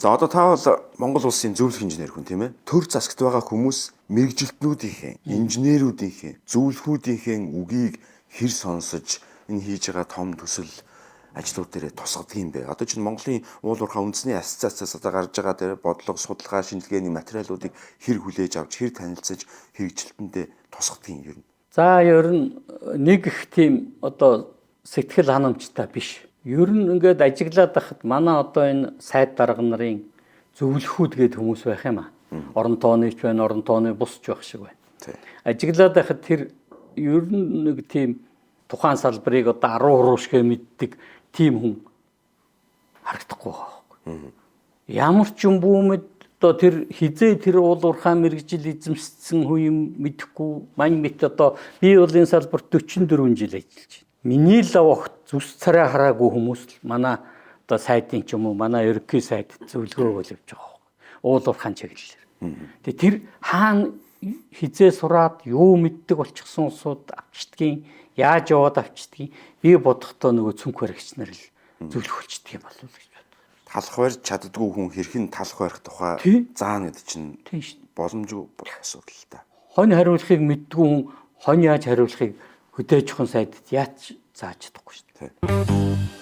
За, одоо та бол Монгол улсын зөвлөх инженер хүн, тийм ээ? Төр засагт байгаа хүмүүс мэргэжилтнүүдийнхээ, инженерүүдийнхээ, зөвлөхүүдийнхээ үгийг хэр сонсож энэ хийж байгаа том төсөл ажлууд дээр тусгадаг юм бэ? Одоо чинь Монголын уул уурхай үндэсний ассоциацаас одоо гарч байгаа дээр бодлого, судалгаа, шинжилгээний материалуудыг хэр хүлээж авч, хэр танилцаж хэрэгжилтэндээ тусгадаг юм ер нь? За, ер нь нэг их тийм одоо сэтгэл ханамжтай биш. Ер нь ингээд ажиглаад байхад манай одоо энэ сайд дарга нарын зөвлөхүүд гээд хүмүүс байх юм аа. Орон тооны ч байна, орон тооны бус ч байх шиг байна. Ажиглаад байхад тэр ер нь нэг тийм тухайн салбарыг одоо 10 хуруу шиг мэддэг тийм хүн харагдахгүй байгаа байхгүй. Ямар ч юм бүүмэд одоо тэр хизээ тэр уул уурхай мэргэжил эзэмшсэн хүн юм мэдэхгүй мань мэт. Одоо би бол энэ салбарт 44 жил ажиллаж байна. Миний л огт зүс царай хараагүй хүмүүс л манай одоо сайтын ч юм уу, манай ерөнхий сайд зөвлөгөө өгөөл явж байгаа байхгүй. Уул уурхайн чиглэлээр. Тэгээ тэр хаана хизээ сураад юу мэддэг болчихсон улсууд авчдгийн, яаж яваад авчдгийн, би бодохдоо нөгөө цүнх баригч нар л зөвлөх болчдөг юм болов уу гэж боддог. Талх барьж чаддгүй хүн хэрхэн талх барих тухай заана гэдэг чинь Тийм шүү. боломжгүй асуудал л та. Хонь хариулахыг мэддгүй хүн хонь яаж хариулахыг хөдөөжхөн сайдд яаж зааж чадахгүй шүү дээ.